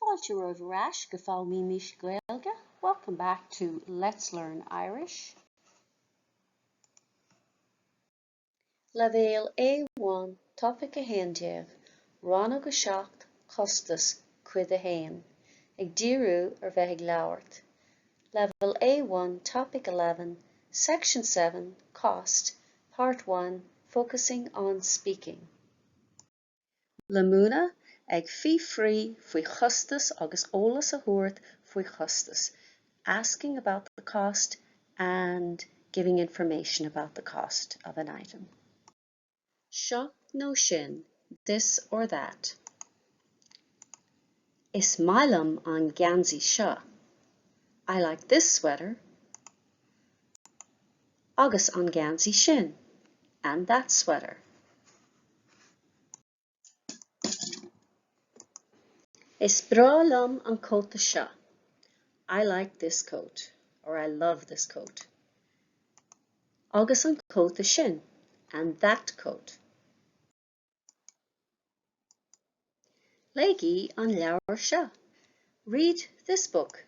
Fáilte romhaibh ar ais go Foghlaimímis Gaeilge, welcome back to Let's Learn Irish. Leibhéal A1, Topaic 11, Rannóg 7, Costas, Cuid 1, ag díriú ar bheith ag labhairt. Level A1, Topic 11, Section 7, Cost, Part 1, focusing on speaking. Le múineadh, ag fiafraí faoi chostas agus eolas a thabhairt faoi chostas, asking about the cost and giving information about the cost of an item. Seo nó sin, this or that. Is maith liom an geansaí seo. I like this sweater. Agus an geansaí sin, and that sweater. Is breá liom an cóta seo. I like this coat, or I love this coat. Agus an cóta sin, and that coat. Léigí an leabhar seo. Read this book.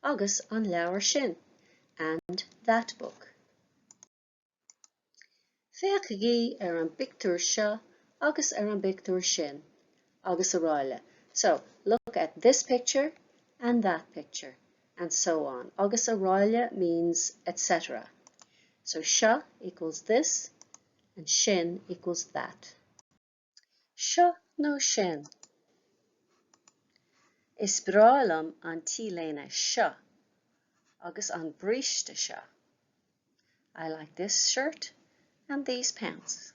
Agus an leabhar sin, and that book. Féachaigí ar an bpictiúr seo agus ar an bpictiúr sin, agus araile. So, look at this picture and that picture, and so on. Agus araile means etc. So seo equals this and sin equals that. Seo nó sin. Is breá liom an t-léine seo agus an bríste seo. I like this shirt and these pants.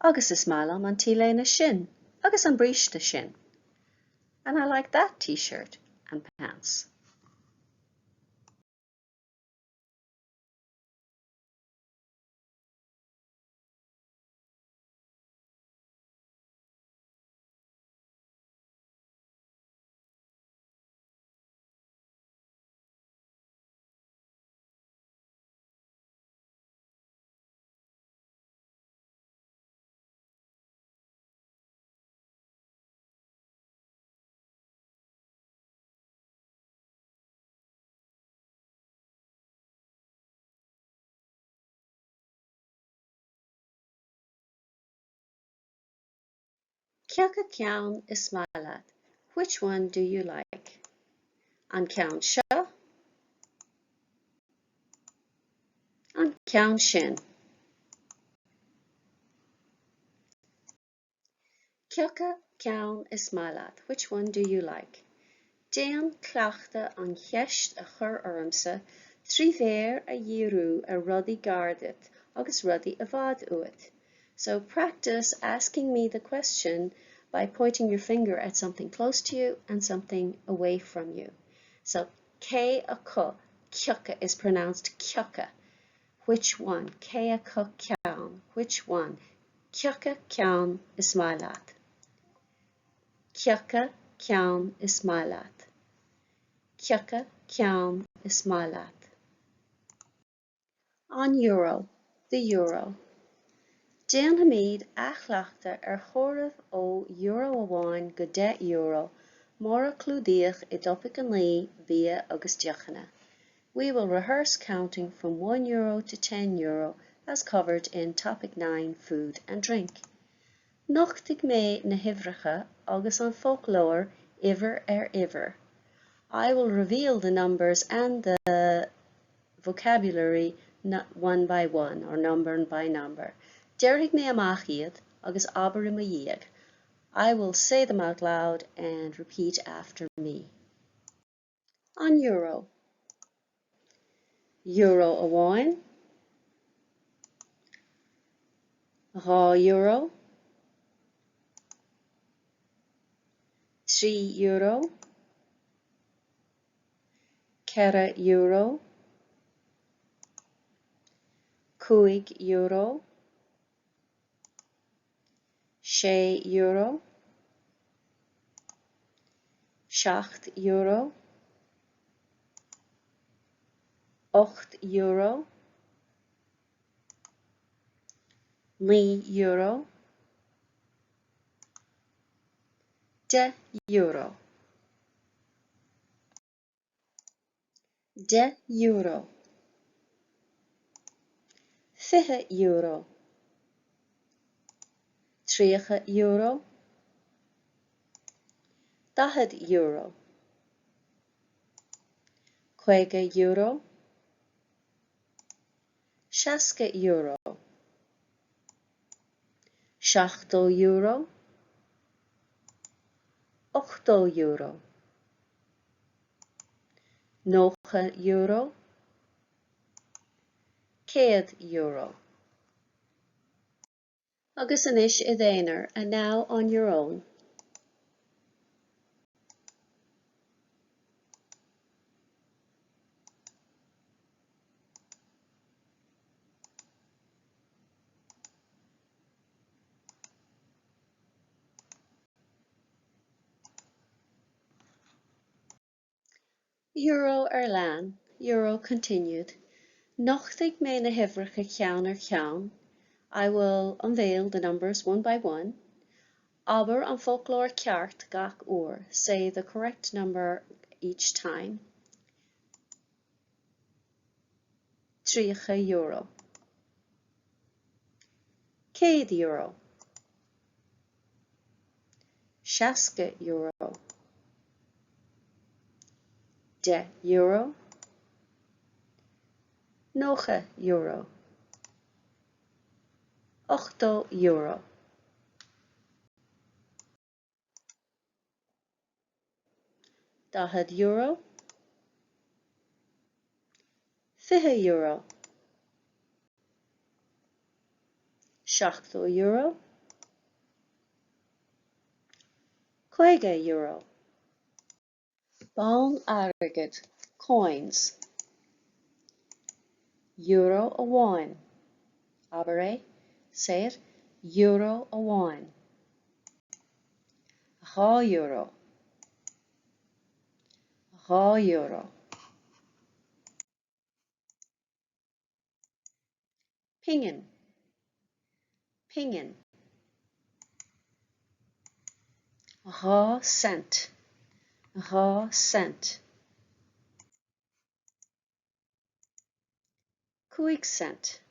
Agus is maith liom an t-léine sin agus an bríste sin. And I like that t-shirt and pants. Cé acu ceann is maith leat? Which one do you like? An ceann seo? An ceann sin? Cé acu ceann is maith leat? Which one do you like? Déan cleachtadh an cheist a chur ormsa trí mhéar a dhíriú ar rudaí gar duit agus rudaí i bhfad uait. So practice asking me the question by pointing your finger at something close to you and something away from you. So cé acu, cioca is pronounced cioca. Which one? Cé acu ceann? Which one? Cé acu ceann is maith leat? Cé acu ceann is maith leat? Cé acu ceann is maith leat? An euro, the euro. Déanfaimid athchleachtadh ar chomhaireamh ó euro amháin go 10 euro mar a clúdaíodh i dTopaic 9, Bia agus Deochanna. We will rehearse counting from €1 to €10 as covered in Topic 9, Food and Drink. Nochtfaidh mé na huimhreacha agus an foclóir uimhir ar uimhir. I will reveal the numbers and the vocabulary one by one, or number by number. Déarfaidh mé amach iad agus abair i mo dhiaidh. I will say them out loud and repeat after me. An euro. Euro amháin. €2. €3. €4. €5. €6. €7. €8. €9. €10. €10. €20. €30. €40. €50. €60. €70. €80. €90. €100. Agus anois i d'aonar, and now on your own. Euro ar lean, Euro continued. Nochtfaidh mé na huimhreacha ceann ar cheann, I will unveil the numbers one by one. Abair an foclóir ceart gach uair, say the correct number each time. €30. €100. €60. €10. €90. €80. €40. €20. €70. €50. Bonn airgid, coins. Euro amháin. Abair é, say it, Euro amháin. €2. €2. Pingin. Pingin. 2 cent. 2 cent. 5 cent.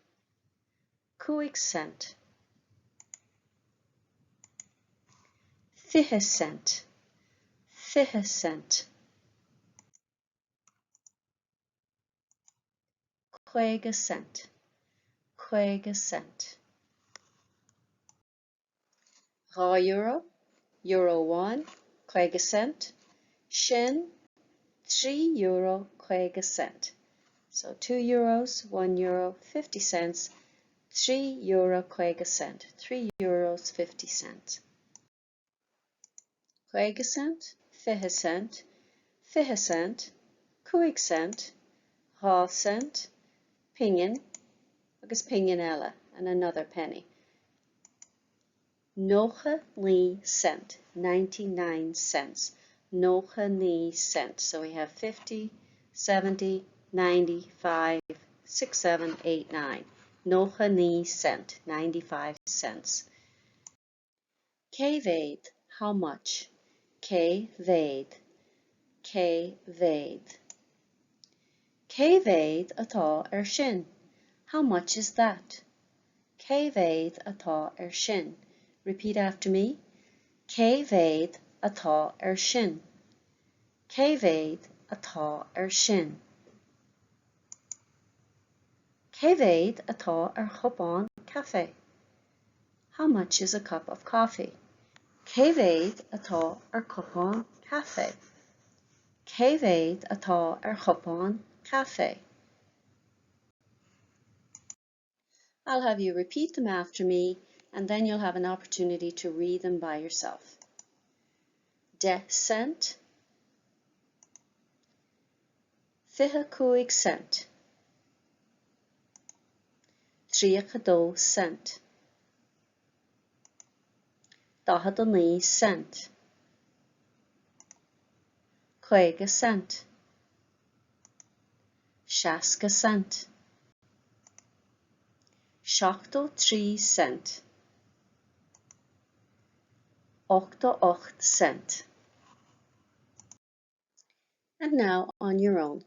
5 cent. 20 cent. 20 cent. 50 cent. 50 cent. €2, euro amháin, 50 cent, sin €3 50 cent. So €2, €1, 50 cents, €3 50 cent, €3 50 cent. 50 cent, 20 cent, 20 cent, 5 cent, 2 cent, pingin agus pingin eile, and another penny. 99 cent, 99 cents, 99 cent. So we have 50, 70, 90, 5, 6, 7, 8, 9. 99 cent, 95 cents. Cé mhéad, how much? Cé mhéad? Cé mhéad? Cé mhéad atá ar sin? How much is that? Cé mhéad atá ar sin? Repeat after me. Cé mhéad atá ar sin? Cé mhéad atá ar sin? Cé mhéad atá ar chupán caife? How much is a cup of coffee? Cé mhéad atá ar cupán caife? Cé mhéad atá ar chupán caife? I'll have you repeat them after me and then you'll have an opportunity to read them by yourself. 10 cent, 25 cent, 32 cent, 49 cent, 50 cent, 60 cent, 73 cent. 88 cent. And now on your own.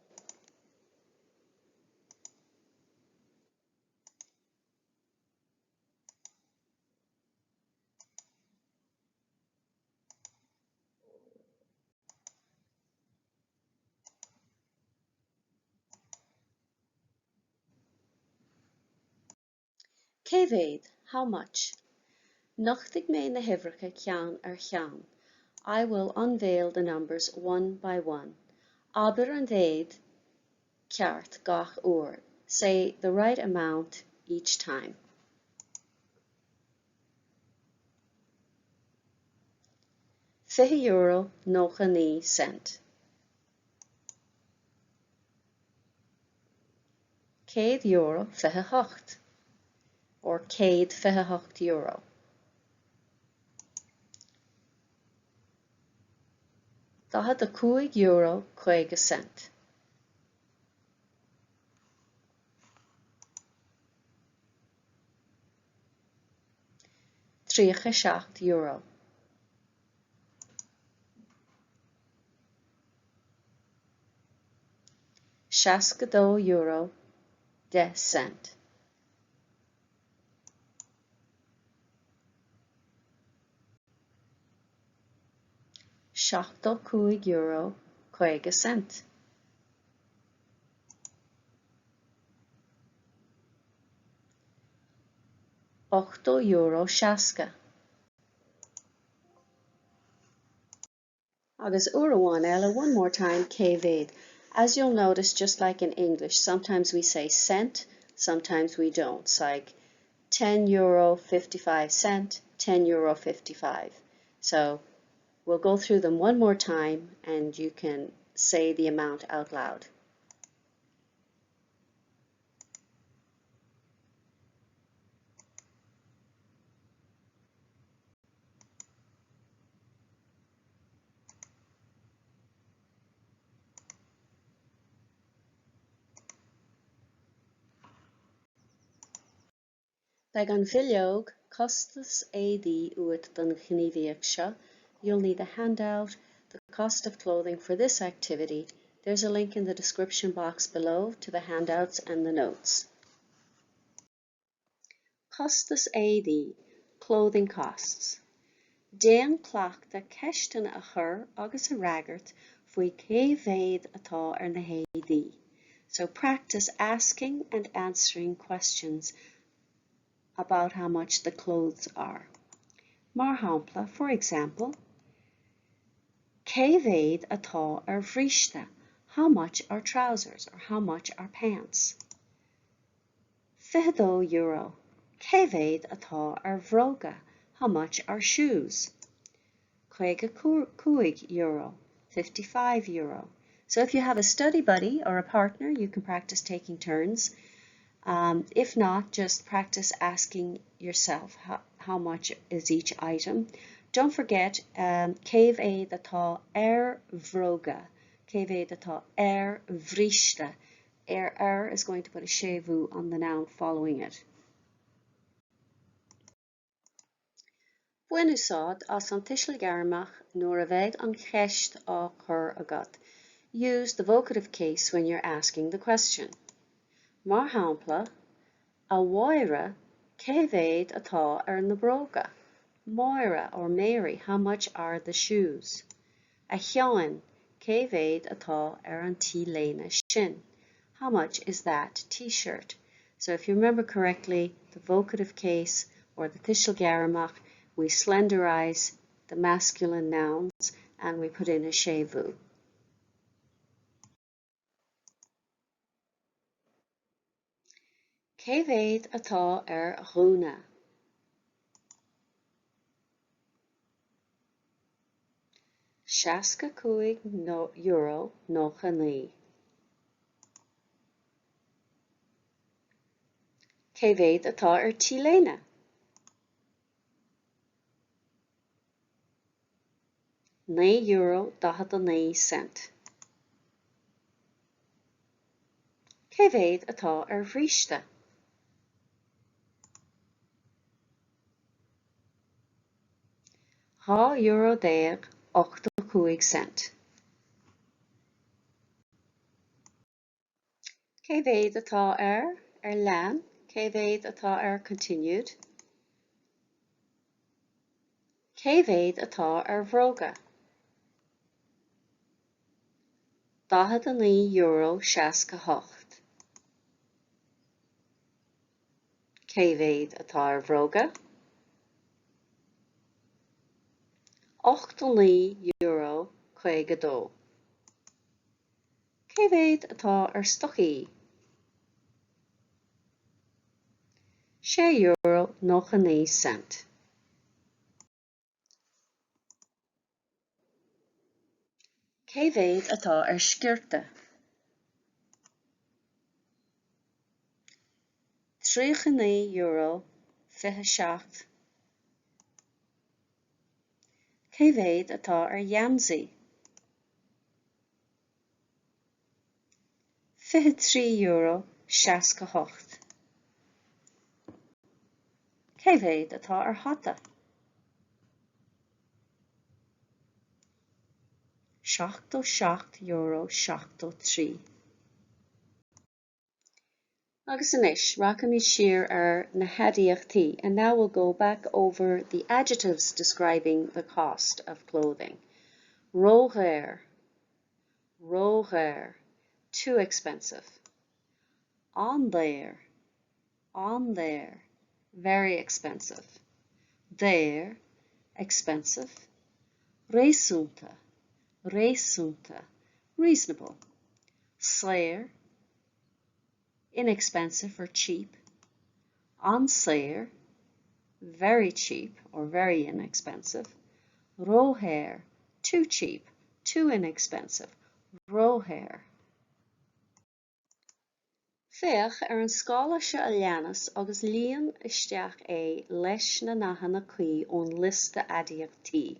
Cé mhéad? How much? Nochtfaidh mé na huimhreacha ceann ar cheann. I will unveil the numbers one by one. Abair an méid ceart gach uair. Say the right amount each time. €20 99 cent. €100 28 or €128. €45 50 cent. €37. €62 10 cent. €75 50 cent. €80 60. Agus uair amháin eile, one more time, cé mhéad? As you'll notice, just like in English, sometimes we say cent, sometimes we don't. It's like €10 55 cent, €10 55. So we'll go through them one more time and you can say the amount out loud. Beidh an bhileog costas éadaí uait don ghníomhaíocht seo. You'll need the handout, the cost of clothing for this activity. There's a link in the description box below to the handouts and the notes. Costas éadaí, clothing costs. Déan cleachtadh ceisteanna a chur agus a fhreagairt faoi cé mhéad atá ar na héadaí. So practice asking and answering questions about how much the clothes are. Mar shampla, for example, Cé mhéad atá ar bhríste? How much are trousers or how much are pants? €22. Cé mhéad atá ar bhróga? How much are shoes? €55. €55. So if you have a study buddy or a partner, you can practice taking turns. Um, if not, just practice asking yourself how, how much is each item. Don't forget um, cé mhéad atá ar bhróga, cé mhéad atá ar bhríste. Ar ar is going to put a séimhiú on the noun following it. Bain úsáid as an tuiseal gairmeach nuair a bheidh an cheist á cur agat. Use the vocative case when you're asking the question. Mar shampla, A Mháire, cé mhéad atá ar na bróga? Máire or Mary, how much are the shoes? A Sheáin, cé mhéad atá ar an t-léine sin? How much is that t-shirt? So if you remember correctly, the vocative case or the tuiseal gairmeach, we slenderize the masculine nouns and we put in a séimhiú. Cé mhéad atá ar ghúna? €65 99. Cé mhéad atá ar t-léine? €9.49. Cé mhéad atá ar bhríste? €12 85 cent. Cé mhéad atá ar? Ar lean? Cé mhéad atá ar continued? Cé mhéad atá ar bhróga? €49 68. Cé mhéad atá ar bhróga? €89 52. Cé mhéad atá ar stocaí? €6 99. Cé mhéad atá ar sciorta? €39 27. Cé mhéad atá ar gheansaí? €23 68. Cé mhéad atá ar hata? €77 73. Agus anois, rachaimid siar ar na haidiachtaí and now we'll go back over the adjectives describing the cost of clothing. Ródhaor, ródhaor, too expensive. An-daor, an-daor, very expensive. Daor, expensive. Réasúnta, réasúnta, reasonable. Saor, inexpensive or cheap. An-saor, very cheap or very inexpensive. Ródhaor, too cheap, too inexpensive, ródhaor. Féach ar an scála seo a leanas agus líon isteach é leis na nathanna cuí ón liosta aidiachtaí.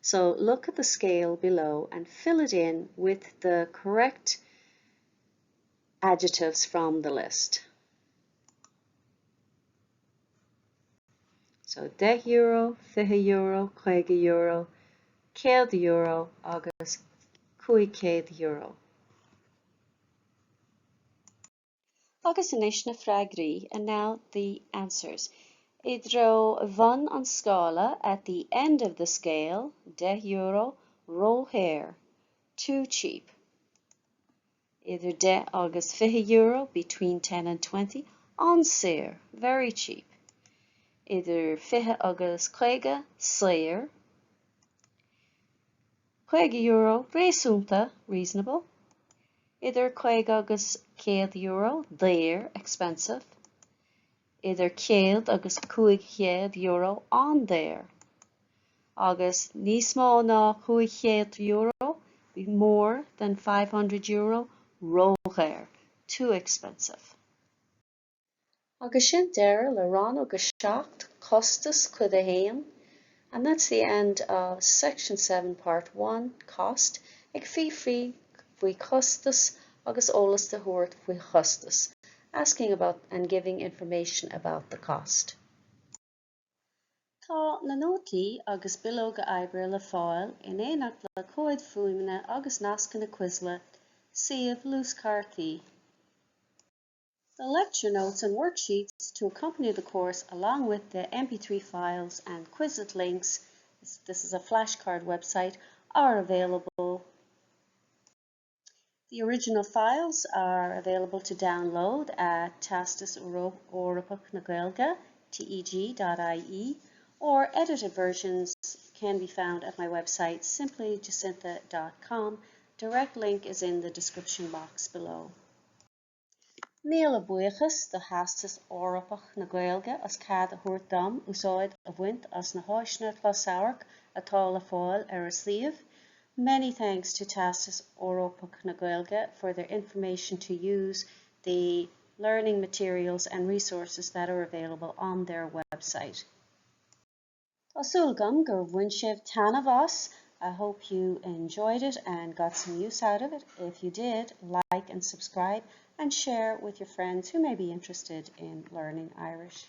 So look at the scale below and fill it in with the correct adjectives from the list. So €10, €20, €50, €100 agus €500. Agus anois na freagraí, and now the answers. I dtreo bhun an scála, at the end of the scale, €10, ródhaor, too cheap. Idir 10 agus €20, between 10 and 20, an-saor, very cheap. Idir 20 agus 50, saor. €50, réasúnta, reasonable. Idir 50 agus €100, daor, expensive. Idir 100 agus €500, an-daor. Agus níos mó ná €500, more than €500, ródhaor, too expensive. Agus sin deireadh le rannóg a 7, Costas, Cuid 1, and that's the end of section 7 part 1, Cost, ag fiafraí faoi chostas agus eolas a thabhairt faoi chostas, asking about and giving information about the cost. Tá na nótaí agus bileoga oibre le fáil in éineacht le comhaid fuaime agus nascanna Quizlet, suíomh luaschártaí. The lecture notes and worksheets to accompany the course along with the MP3 files and Quizlet links, this is a flashcard website, are available. The original files are available to download at Teastas Eorpach na Gaeilge, teg.ie, or edited versions can be found at my website simplyjacintha.com. Direct link is in the description box below. Míle buíochas do Theastas Eorpach na Gaeilge as cead a thabhairt dom úsáid a bhaint as na háiseanna closamhairc atá le fáil ar a suíomh. Many thanks to Teastas Eorpach na Gaeilge for their information to use the learning materials and resources that are available on their website. Tá súil agam gur bhain sibh taitneamh as. I hope you enjoyed it and got some use out of it. If you did, like and subscribe and share with your friends who may be interested in learning Irish.